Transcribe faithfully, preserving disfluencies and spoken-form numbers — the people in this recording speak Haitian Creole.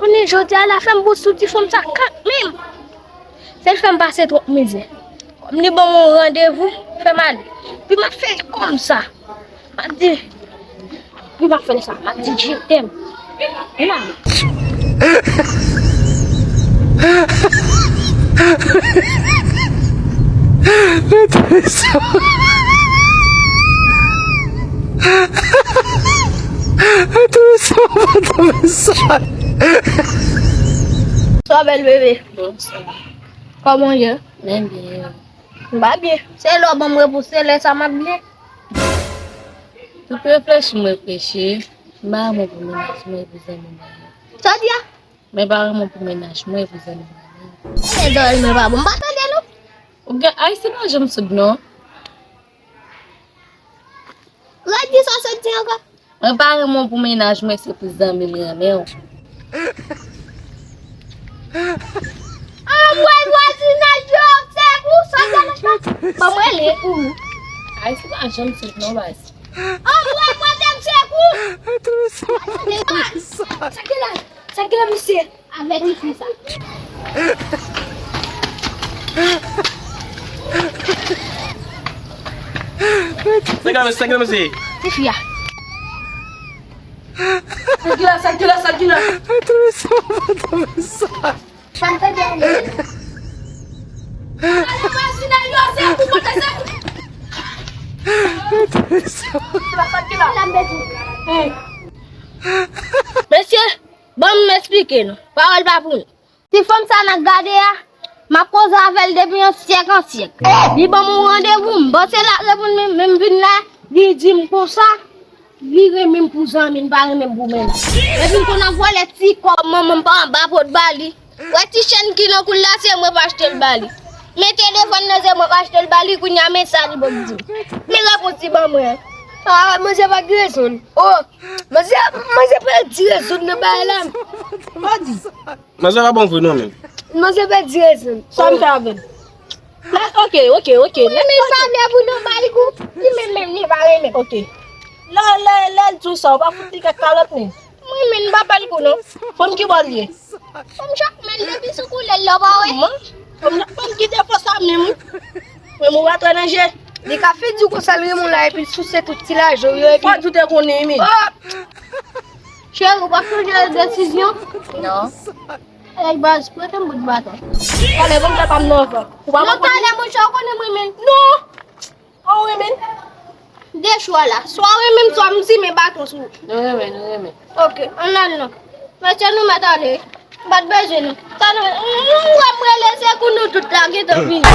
Konnen jodi a la fè m bout sou ti fanm sa kanmenm. Se l fè m pase twòp mizè. Kòm li ban m yon randevou, fè m ale. Pi m ap fè l kòmsa. M ap di, pi m ap fè l sa. M ap di je t'aime. Vin ale. Bonswa, bèl bebe. Bonswa. Kòman w ye? Mwen byen. M pa byen. Se lè w ban m repons, se lè sa m ap byen. Tout reflechi m reflechi, m pa renmen pou mennaj mwen epi zanmi mwen yo. Sa w di a? Mwen pa renmen pou mennaj mwen epi zanmi mwen yo. Mennaj mwen pa bon, m pa tande nou. Ou gen Ayisyen pa janm soud non. Redi sa w sot di ankò. Mwen pa renmen w pou mennaj mwen, se pou zanmi m renmen w. Anmwey vwazinaj yo, se pou sa gade sa. Ban mwen rele pou ou. Ay, se pa janm soud non baz. Anmwey mwen te m se pou. Sa ki la, sa ki la misye. Avèti fi sa. Sa ki la mesye, sa ki la mesye. Ti fi a. Sa ki la, sa ki la, sa ki la. Sa m te gen. Ale vwazinay yo, se pou mwen, se pou. Sa ki la. Mesye, ban m esplike nou. Pawòl pa pou nou. Ti fanm sa n ap gade a, m ap koze avè l depi yon syèk an syèk. Li ban m yon randevou, m panse l ap reponn men, men m vin la, li di m konsa, li renmen m pou zanmi, li pa renmen m pou mennaj. Epi m konn ap vòlè ti kòb manman m pa anba pot ba li. Wè ti chèn ki nan kou l la, se mwen p achte l ba li. Men telefòn nan, se mwen p achte l ba li, kounye a men sa li pral di m. Men repons li ban mwen an. Ah, manzè pa gen rezon. Oh, manzè, manzè pral di rezon nan bagay la. Manzè pa bon vre non menm. Manzè pèdi rezon. Sa m fè avè l? Lè, ok, ok, ok. Mwen menm pa vle pou nou ba l kou. Li menm menm li pa renmen. Ok. Lè, lè, lè l di w sa, ou pa fout li kèk kalòt menm. Mwen menm m pa ba l kou non. Fanm ki bò l ye? Fanm chak men l depi sou koulè l la w pa wè. Mwen? Fanm chak men l ki defo sa menm wi. Mwen m ou pa twò nan je. Li ka fè di w konsa l renmen w la epi l souse tout ti lajan w yo epi. Fò di w te konnen men. Oh! Cheri, ou p ap chanje desizyon? Non. Alèz baz, prete m bout baton. Talè, bon, sa pa m nan anfòm. Ou pa konprann? Non, talè, monchè, ou konnen mwen menm. Non! Ou renmen? De chwa la. Swa ou renmen m, swa m simen baton sou ou. Nou renmen, nou renmen. Ok, ann al non. Mesye, nou mèt ale. M pa t bezwen nou. Sa nou, m, m, m, m rele sekou nou tout la, gentan vini.